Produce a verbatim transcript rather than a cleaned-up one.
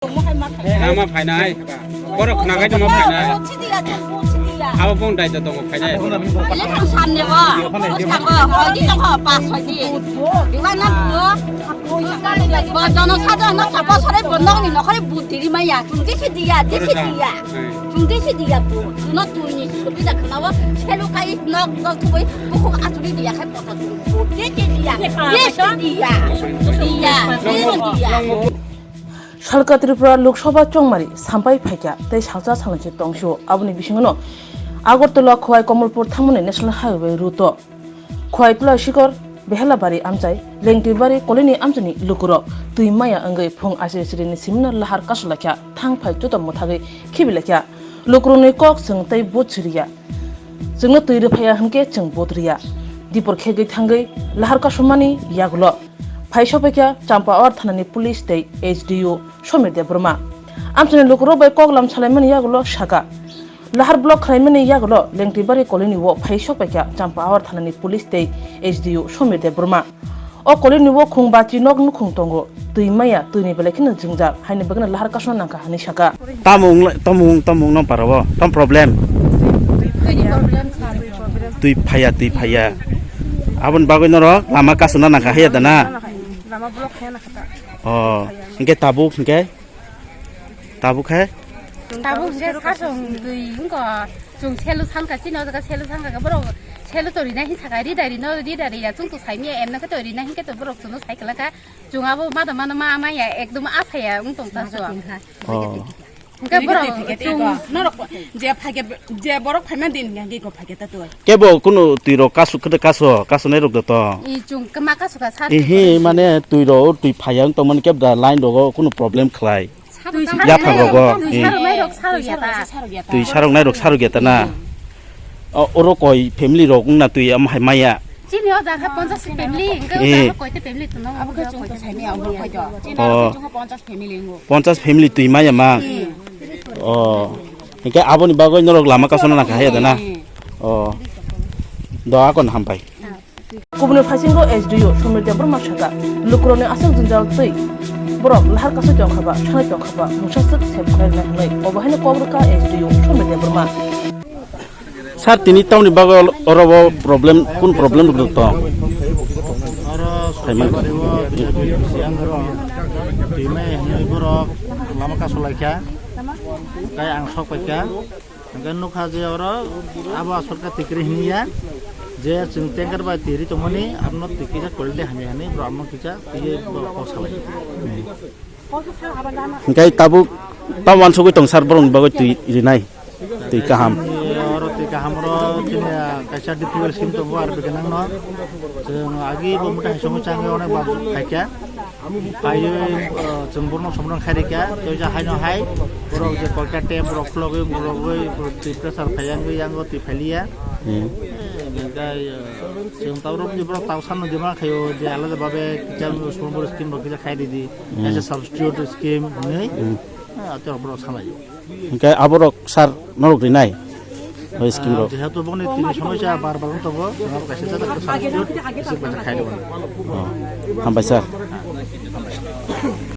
Ama phainai. Borok khnakai tongma phainai. Abo bong daito tongo phainai. Election samne bo. Bwskango hoidi tongkho pas hoidi. Diwana bo. Bo jono sadharano sabo sore bo nokni nokhore but diri maya. Chwng disi diya, disi diya. Chwng disi diya bo. Chwngno twini subida khnawo. Selu kai nok nok thubui bukhuk aturi diya khai poto. Disi diya. Disi diya. Diya. Diya. Salka Tripura Lok Sabha chongmari sampai phaikha tei salsa salnwi se tongsio. Aboni bisingono Agartala Khowai Kamalpur thangmani National Highway route o Khowai Tulai Sikor Behelabari amchai Lengtibari kolini amchaini lukurok twi maya wngwi phung aisiri sirini simino lahar kasulaikha, thang phai chuto mwthagwi khibilaikha. Lukurokni kok swng tei vote siriya. Chwngno twi rwphaiya hwnkhe chwng vote riya. Dipor khegwi thangwi lahar kasumani yagulo phai sokphaikha Champawar thanani police tei S D O Somir Debbarma. Amchaini lukurok bai koklam salaimani yagulo saka. Lahar block khwlaimani yagulo Lengtibari kolini o phai sokphaikha Champawar thanani police tei S D O Somir Debbarma. O kolini o khung bachi nok nukhung tongo. Twi maya, twini belai kheno jwngjal, haini bagwino lahar kasuna nangkha hwnwi saka. Tamo wng, tamo wng, tamo wng nang para o? Tam problem? Twi phaya, twi phaya. Aboni bagwi norok lama kasuna nangkha haya da na? Lama block khaya nangkha ta. Oh, hingke tabuk hingke? Tabuk hai? Tabuk hingke kasung twi wngkha. Chwng selu sanka chini o jaga selu sanka khe borok selu to rina hin saka ri dari no ri dari ya chwng to sai miya em no khe to rina hin khe to borok chwng no sai kala kha chwng abo mada mano ma ma ya ekdom a phai ya wng tong ta so. Oh. Hingke borok chwng norok je phai khe je borok phai ma din ga gi ko phai khe ta to. Kebo kunu twi rok kasu khe kasu kasu nai rok do to. I chwng kama kasu ka sa. Ihi mane twi rok twi phai ya wng tong mani kebo da line rogo kunu problem khlai. Yaphang rogo. Twi sarok nai rok sarok ya ta. Twi sarok nai rok sarok ya ta na. O, oro koi family rok wngna twi am hai maya. Chini o jaga ponchas family, hingke o jaga koi te family tong. Abo khe chwng to sai maya abo koi to. Chini o chwng ponchas family ngo. Ponchas family twi maya ma. O. Hingke aboni bagwi norok lama kasuna nangkha haya da na. O. Do akon hampai. Kubuni phaisingo S D O Somir Debbarma saka, lukurokni aswk jwngjal twi borok lahar kasui tongkha ba, sanai tongkha ba, mungsa swk sep khlainai hwnwi obo haino kok rwkha S D O Somir Debbarma. Sir, tini tamni bagwi oro bo problem, kun problem rwgwk tong? Oro Phaimani. Sukhabari o twi maya hwnwi borok lama kasulaikha, tei ang sok paikha. Hingke nukha je oro abo aswk khe tikri hini ya, je chwng tanker bai twi ri tongmani, abono twi kisa quality hamya hwnwi borok abono kisa twiwi borok kok salai. Hingke tabuk tamo uansugwi tong sir borokni bagwi twi rinai, twi kaham. Oro twi kaham oro chini kaisa D P L scheme tongo R B K nangno. Chwng agi bo mutai hai songwi changwi onek bar phaikha. Phaiwi, uh, chwng borokno somrang khairikha, tei ja haino hai, borok je kolkha tei borok khulogwi, borok wi, borok twi pressure phai yangwi, yango twi phailiya. Hmm. Eh, hingke, uh, chwng taborok ni borok tau sanno dima khaio, je alada babe kisa small boro scheme rok kisa khai ridi, Hmm. as a substitute scheme hwnwi, Hmm. eh, atorok borok salaio. Hingke aborok sir norok rinai? Oi scheme rok. Jehetu boni tini somosya bar bar wng tongo, norok kaisa jata khe substitute, bisi bacha khai rwmani. Oh, hambai sir.